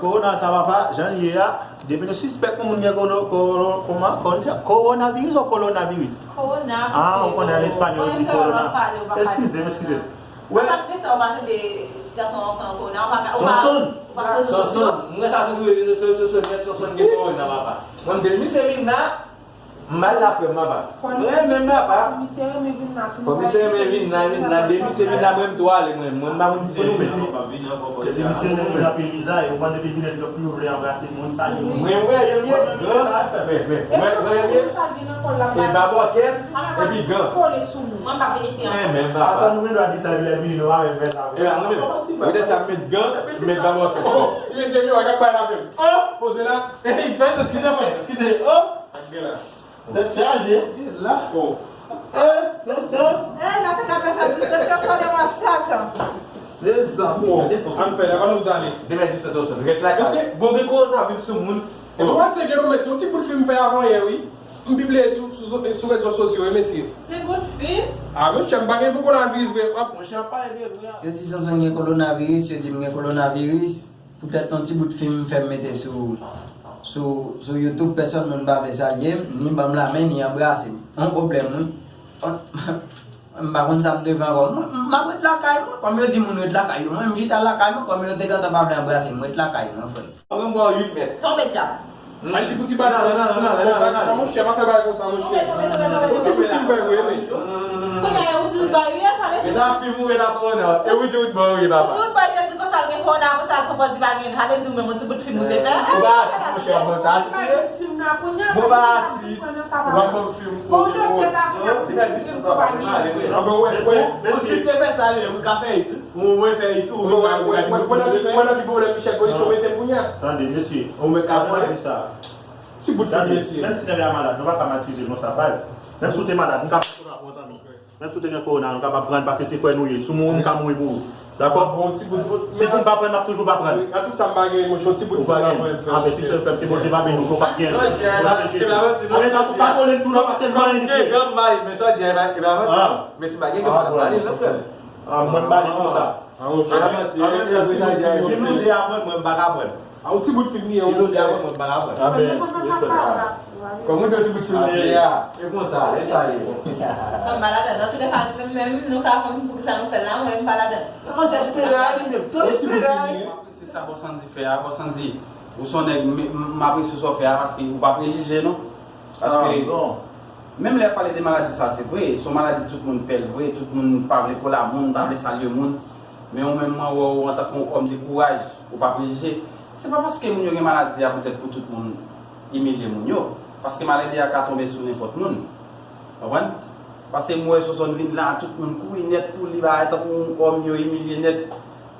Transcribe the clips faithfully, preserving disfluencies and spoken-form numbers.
Kowona sa papa, jan l ye a, depi nou sispèk yon moun gen kono, kono, kòman, kòman di, kowonaviris ou kolonaviris? Kowona, ah, ou konnen an espanyòl yo di kowona. Eskize m, eskize m. Wè. Ou pa t de sa, ou pa tande ti gason an pran kowona, ou pa, ou pa, Sonson. Ou pa Sonson. Sonson. Mwen sa tou dwe vin Sonson, Sonson, Sonson gen kowona, papa. Mwen m te misye vin la, m al la frè m, papa. Mwen menm, papa. Fò misye renmen vin la, vin la, de misye vin la, mwen m tou ale, mwen, mwen m pa moun pou nou menm. Depi misye nan gen anpil viza, e ou konn depi vin la, li tou vle anbrase moun, salye moun. Mwen, wè, yo ye, gran, mwen, mwen, mwen, yo ye, e babòkèt, epi gan. Mwen pa vin isi an. Men, men, papa. Atann nou gen dwa di sa, epi lè l vini, nou pa menm fè sa. E la, nou menm. Ou de sa, met gan, met babòkèt. Oh, ti mesye, yo, ak bay la menm. Oh, poze la. Hey, fè eskize, fè eskize. Oh. Ak gen la. Tèt chaje. Gen la. Oh. Eh, Sonson. Eh, nan te ka fè sa, distansasyon de mwa Satan. Mezanmi. Oh, ann fè, la pa nou tande. Demen distansasyon, ret la. Mesye, bon, gen kowonaviris sou moun. E pa pase gen non, mesye, yon ti bout fim fè avan yè, wi. M pibliye sou, sou, sou rezo sosyo, wi, mesye. Ti bout fim? Ah, mesye, m pa gen pou kowonaviris vre. Ah, monchè, ap pale de vre. Yo di Sonson gen kowonaviris, yo di m gen kowonaviris. Poutèt yon ti bout fim m fè m mete sou, sou, sou YouTube, pèsòn moun pa vle salye m, ni ban m lamen, ni anbrase m. Yon pwoblèm, wi. M pa konn sa m dwe fè ankò. Mwen, m ap ret lakay mwen, kòm yo di moun ret lakay yo. Mwen, m chita lakay mwen, kòm yo te gentan pa vle anbrase m, m ret lakay mwen, frè m. Mwen, m ba w uit mèt. Tonbe dyab. Al di pou ti bati. Non, non, non, non, non, non, non, non. Monchè, pa fè bagay konsa, monchè. Tonbe, tonbe, tonbe, tonbe, tonbe. Ou ti pou fim fè vre, men. Kounye a, ou di l bay wi, sa vle di. E ta fim ou, e ta kowona. E ou di ou t bay wi, papa. Ou di ou t bay, te di konsa l gen kowona, konsa l pran pòz li pa gen. Sa vle di ou menm, ou ti bout fim ou te fè. Ou pa atis, monchè, mwen, sa atis li ye. Mwen pa atis. Ou pa ban m fim. Fò w doktè ta vin ap di m pou pa gen. Ah, bon, wè, wè. Ou ti te fè sa, li, ou ka fè iti. Ou mwen fè li tou, ou mwen pa gade. Mwen nan ki pwoblèm Michel Colisson mete m kounye a? Tande, mesye. Ou mwen ka pale sa. Ti bout fim, mesye. Menm si nèg la malad, nou pa ka matirize l konsa, baz. Menm si w te malad, nou ka pran kowona pou zanmi. Menm si w te gen kowona, nou kapab pran l, paske se frè nou ye. Si w mouri, m ka mouri pou ou. Dakò? Bon, ti bout, bout. Si pou m pa pran l, m ap toujou pa pran l. Nan tout sa m pa gen, monchè, ti bout fim la mwen fè. Ah, men si sèl frè m, ke Bondye pa beni w, ke w pa gen. Anben, ou pa kole l tou, non, paske l manyen, mesye. Gen granm mari, men sa w di a, e pa, e pa manti, non. Men si pa gen granm, pa ka pale l, non, frè m. Ah, mwen m pa gen konsa. Ah, monchè. Anben, si nou, anben, si nou, si nou de a pran, mwen m pa ka pran. Ah, yon ti bout fim li ye, si nou de a pran, mwen m pa ka pran. Anben, respè. Kòm mwen di yon ti bout fim li ye a, e konsa, e sa ye. Kòm malad, nan tout lè ka, nou menm, menm, nou ka konn poukisa nou fè l la, mwen m pa ladan. Transfera li menm, transfera li. Se sa Bòs Andy fè a, Bòs Andy. Ou se yon nèg, m, m, m apresye sa w fè a, paske ou pa prejije, non. Paske, menm lè y ap pale de maladi sa, se vre, se yon maladi tout moun pè l vre, tout moun pa vle kola moun, pa vle salye moun. Men ou menm, mwen wè w antanke yon òm de kouraj, ou pa prejije. Se pa paske moun yo gen maladi a poutèt pou tout moun imilye moun yo. Paske maladi a ka tonbe sou nenpòt moun. Konprann? Paske m wè Sonson vin la, tout moun kouri nèt pou li, bagay tankou yon òm yo imilye nèt.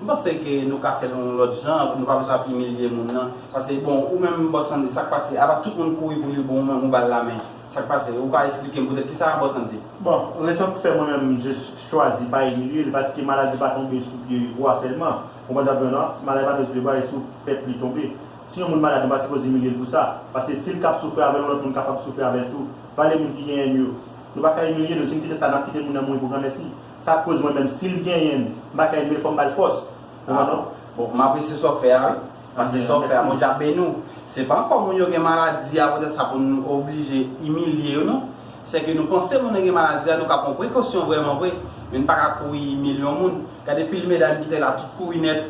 M panse ke nou ka fè l yon lòt jan, nou pa bezwen ap imilye moun nan. Paske, bon, ou menm, Bòs Andy, sa k pase? Apa tout moun kouri pou li, bon, ou menm, ou ba l lamen. Sa k pase? Ou ka esplike m poutèt kisa, Bòs Andy? Bon, rezon k fè mwen menm, je chwazi pa imilye l, paske maladi pa tonbe sou pye bwa sèlman. Ou konprann sa byen, non? Maladi pa tonbe sou pye bwa, e sou tèt li tonbe. Si yon moun malad, nou pa sipoze imilye l pou sa. Paske si l k ap soufri avè l, yon lòt moun kapab soufri avè l tou. Pale moun ki genyen yo. Nou pa ka imilye yo. Si n kite sa, n ap kite moun nan mouri pou granmèsi. Sa koz mwen menm, si l genyen, m pa ka imilye l, fò m ba l fòs. Ou konprann, non? Bon, m apresye sa w fè a, wi. Paske sa w fè a, Bondye ap beni w. Se pa ankò moun yo gen maladi a, poutèt sa pou n oblije imilye yo, non. Se ke nou panse moun nan gen maladi a, nou ka pran prekosyon vrèman vre. Men n pa ka kouri imilye yon moun. Gade pil medam ki te la, tout kouri nèt.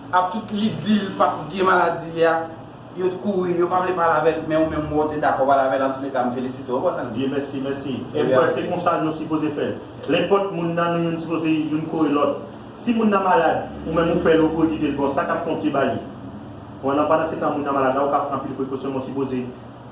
Ap tout li di l p ap gen maladi a, yo t kouri, yo pa vle pale avè l, men ou menm ou te dakò pale avè l, antouleka, m felisite w, ou konprann sa m di? Byen, mèsi, mèsi. E m kwè se konsa nou sipoze fè l. Lenpòt moun nan nou youn sipoze youn kore lòt. Si moun nan malad, ou menm ou pè l, ou kouri kite l, bon, sa k ap fè yon pye ba li. Bon, nan pandan se tan moun nan malad la, ou ka pran anpil prekosyon, men ou sipoze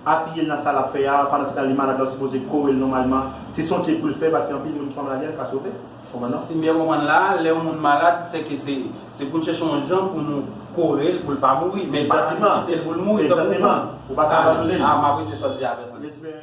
apiye l nan sa l ap fè a, pandan se tan li malad la, ou sipoze kore l nòmalman. Si se yon pye pou l fè, paske anpil moun ki pa malad, yo ka sove. Konprann, non? Si, si m byen konprann la, lè yon moun malad, se ke se, se pou n chèche yon jan pou nou kore l, pou l pa mouri, men pa kite l pou l mouri, tankou. Egzakteman. Ou pa ka abandone l. Ah, m apresye sa w di a, pèsonn. Respè.